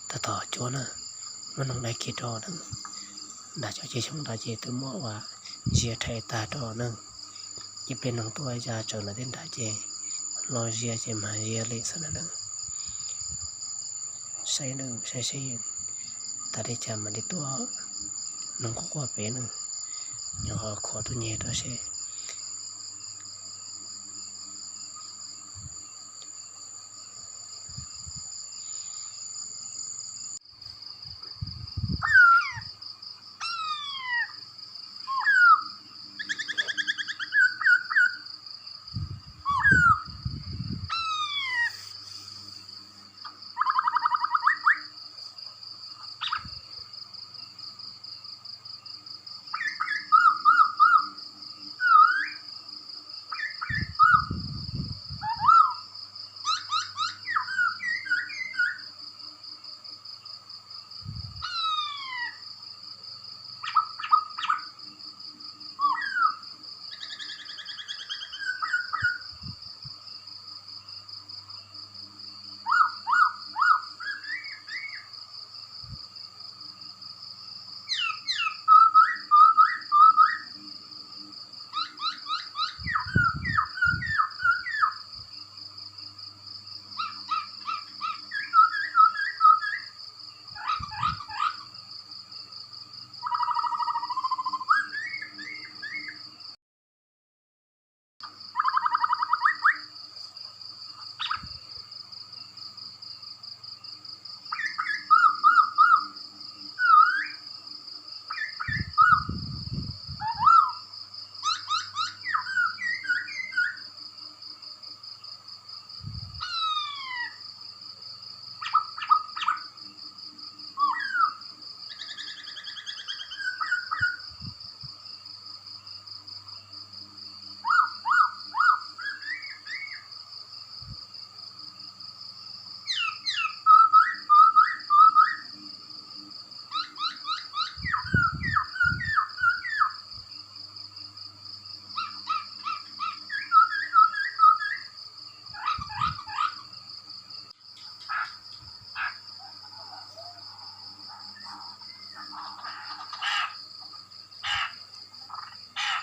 Tab tom cuab na, muab noog dai kiag rau na. Nram cov ceg xyoob nrad ces twb muab ua ziab rhais tag rau na. Ces peb noog tuaj ya tsawv ntawm tej nrad ces los ziab ces mag ziab li xwb na. Saib na, saib seb tas li cas mam li tuaj noog quaj quaj pem na. Nyob qhov khuam tus nyeg rau seb.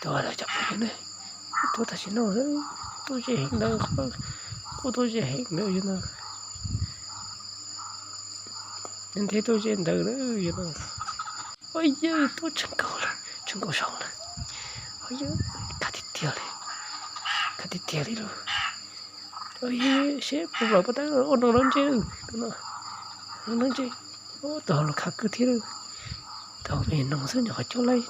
Tuaj lawm cov phooj ywg ne, tuaj tam sim no, tuaj ze heev ntawd, kuj tuaj ze heev ntawd yog no. Ntheb tuaj ze ntawd yog no. Ua yawg tuaj tshee nkaus lawm, tshee nkaus saud lawm. Ua yawg, khab tiag tiag li, khab tiag tiag li lauj. Ua yawg seb puas nplawm pov tawb, ua noog lawm ntsej, noog ntsej. Ua tau los khav kawg thiab lauj. Tau me noog xwb nyuam qhuav coj, nyuam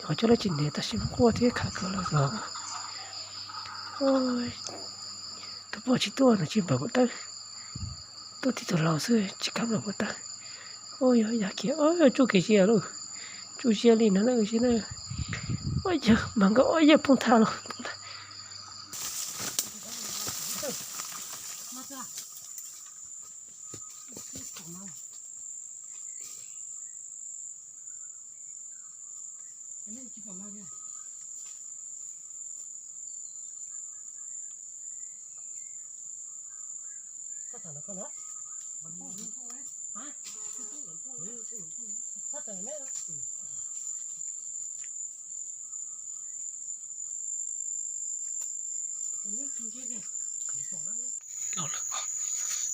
qhuav coj lawm tsis ntev tab sis quaj thiab khav kawg lawm os. Tus poj tsis tuaj no tsis nplawm pov tawb, tuaj tib tug laus xwb tsis kam nplawm pov tawb. Ua yog yam kiag, tsuj kev zias lauj, tsuj zias li no na seb na. Ua yawg mas nkawd ua yawg poob tha los. Los lawm,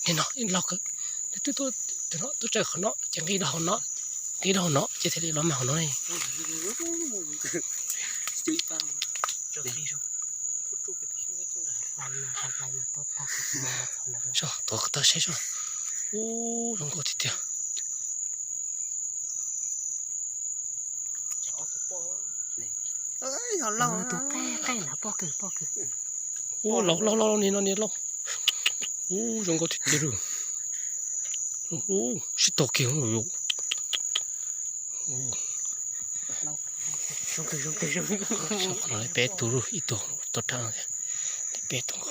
nim no los kawg, nws twb tuaj, tuaj tsaws qhov no ces nqis rau hauv no, nqis rau hauv no ces thiaj li los mag hauv no. Tuav tawg saib seb. Ub, zoo nkauj tiag tiag. Ub, laus laus laus, nim no nim laus. Ub, zoo nkauj tiag tiag lauj. Ub, sib tog kiag. Peb tug lauj, ib tug tau rau, peb tug.